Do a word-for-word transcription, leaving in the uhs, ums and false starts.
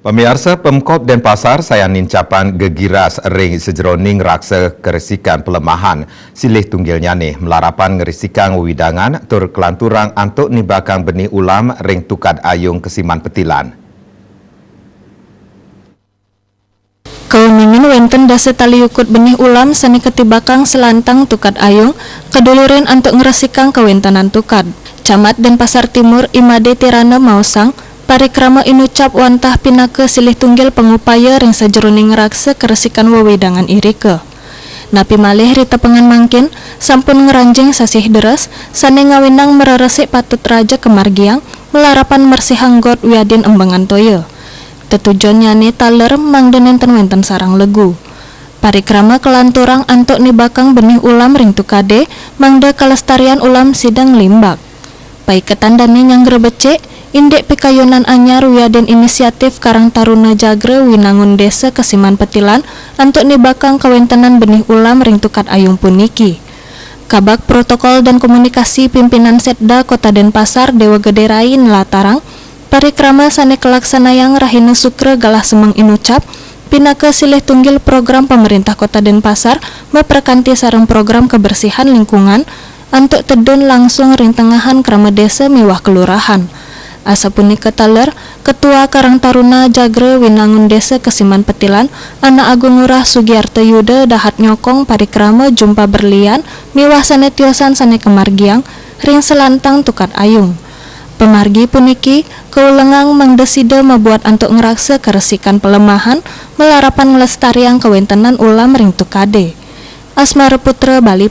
Pamiarsa, Pemkop Denpasar sayan nincapan gegiras ring sajeroning raksa keresikan pelemahan silih tunggilnyane, malarapan ngerisikang wewidangan tur kelanturang antuk nibakang benih ulam ring Tukad Ayung Kesiman Petilan. Kauningin wenten dasa tali yukut benih ulam sane katibakang selantang Tukad Ayung, kadulurin antuk ngresikang kawentenan tukad. Camat Denpasar Timur, Imade Tirana maosang, parikrama inucap wantah pinaka silih tunggil pangupaya ring sajeroning raksa keresikan wewidangan irika. Napi malih ri tepengan mangkin, sampun ngranjing sasih deres, sane ngawinang mreresik patut raja kamargiang, malarapan mersihang got wiadin embengan toya. Tetujonnyane taler mangda nenten wenten sarang legu. Parikrama kalanturang antuk nibakang benih ulam ring tukade, mangda kalestarian ulam sida nglimbak. Paiketan dane nyanggra becik, indik pikayunan anyar wiadin inisiatif Karang Taruna Jagra Winangun Desa Kesiman Petilan antuk nibakang kawentenan benih ulam ring Tukad Ayung puniki. Kabag Protokol dan Komunikasi Pimpinan Setda Kota Denpasar, Dewa Gede Rai, nlatarang, parikrama sane kalaksanayang rahina Sukra galah semeng inucap, pinaka silih tunggil program Pamerintah Kota Denpasar maprakanti sareng program kebersihan lingkungan antuk tedun langsung ring tengahan krama desa miwah kelurahan. Asapunika taler, Ketua Karang Taruna Jagra Winangun Desa Kesiman Petilan, Anak Agung Ngurah Sugiarta Yuda dahat nyokong parikrama jumpa berlian miwah sane tiosan sane kamargiang ring selantang Tukad Ayung. Pamargi puniki kaulengang mangda sida mabuat antuk ngraksa karesikan palemahan malarapan nglestariang kawentenan ulam ring tukade. Asmara Putra, Bali.